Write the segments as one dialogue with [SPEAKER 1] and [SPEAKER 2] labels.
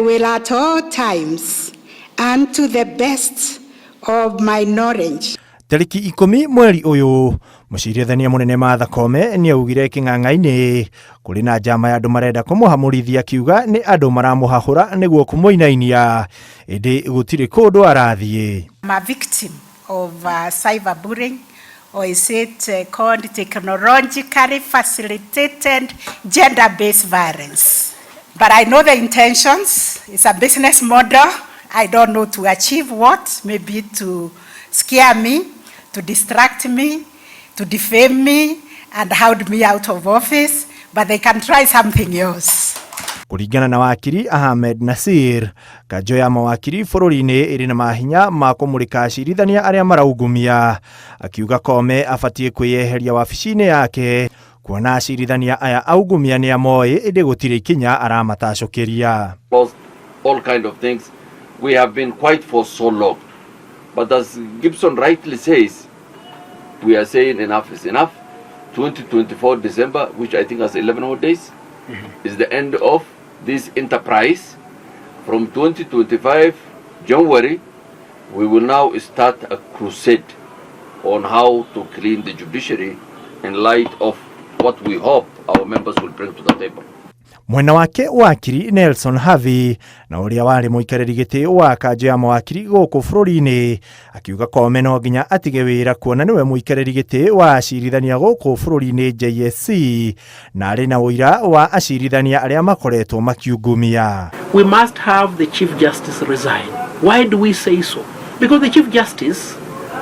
[SPEAKER 1] will at all times and to the best of my knowledge
[SPEAKER 2] Tarĩki 10 mweri ũyũ, mũcirithania mũnene Martha Koome nĩ augire kĩng'ang'a-inĩ kũrĩ na njama ya andũ marenda kũmũhamũrithia akiuga nĩ andũ maramũhahũra nĩguo kũmũinainia ĩndĩ gũtirĩ kũndũ arathiĩ.
[SPEAKER 1] I'm a victim of cyberbullying, or is it called technologically facilitated gender-based violence? But I know the intentions. It's a business model. I don't know to achieve what, maybe to scare me, to distract me, to defame me, and hound me out of office, but they can try something else.
[SPEAKER 2] Kũringana na wakiri Ahmed Nasir, kanjo ya mawakiri bũrũri-inĩ ĩrĩ na mahinya ma kũmũrĩka acirithania arĩa maraungumia. Akiuga Koome abatiĩ kwĩyeheria wabici-inĩ yake kuona acirithania aya aungumia nĩ amoĩ ĩndĩ gũtirĩ ikinya aramatacũkĩria.
[SPEAKER 3] Lost all kind of things. We have been quiet for so long. But as Gibson rightly says, we are saying enough is enough. 2024 December, which I think has 11 more days, is the end of this enterprise. From 2025 January, we will now start a crusade on how to clean the judiciary in light of what we hope our members will bring to the table.
[SPEAKER 2] Mwena wake wakiri Nelson Havi na ũrĩa warĩ mũikarĩri gĩtĩ wa kanjo ya mawakiri gũkũ bũrũri-inĩ akiuga Koome no nginya atige wĩra kuona nĩwe mũikarĩri gĩtĩ wa acirithania gũkũ bũrũri-inĩ JSC na arĩ na ũira wa acirithania arĩa makoretwo makiungumia.
[SPEAKER 4] We must have the Chief Justice resign. Why do we say so? Because the Chief Justice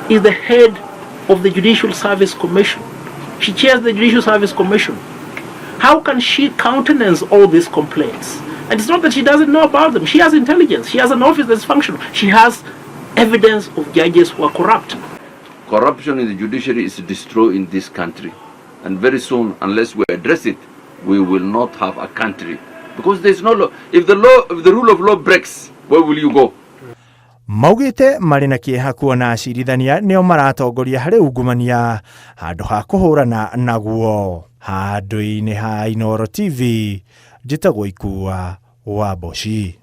[SPEAKER 4] is the head of the Judicial Service Commission. She chairs the Judicial Service Commission. How can she countenance all these complaints? And it's not that she doesn't know about them. She has intelligence. She has an office that's functional. She has evidence of judges who are corrupt.
[SPEAKER 3] Corruption in the judiciary is destroying this country. And very soon, unless we address it, we will not have a country. Because there's no law. If the rule of law breaks, where will you go?
[SPEAKER 2] Maugĩte marĩ na kĩeha kuona acirithania nĩo maratongoria harĩ ungumania handũ ha kũhũrana naguo. Handũ-inĩ ha Inooro TV, njĩtagwo Ikua wa Mboci.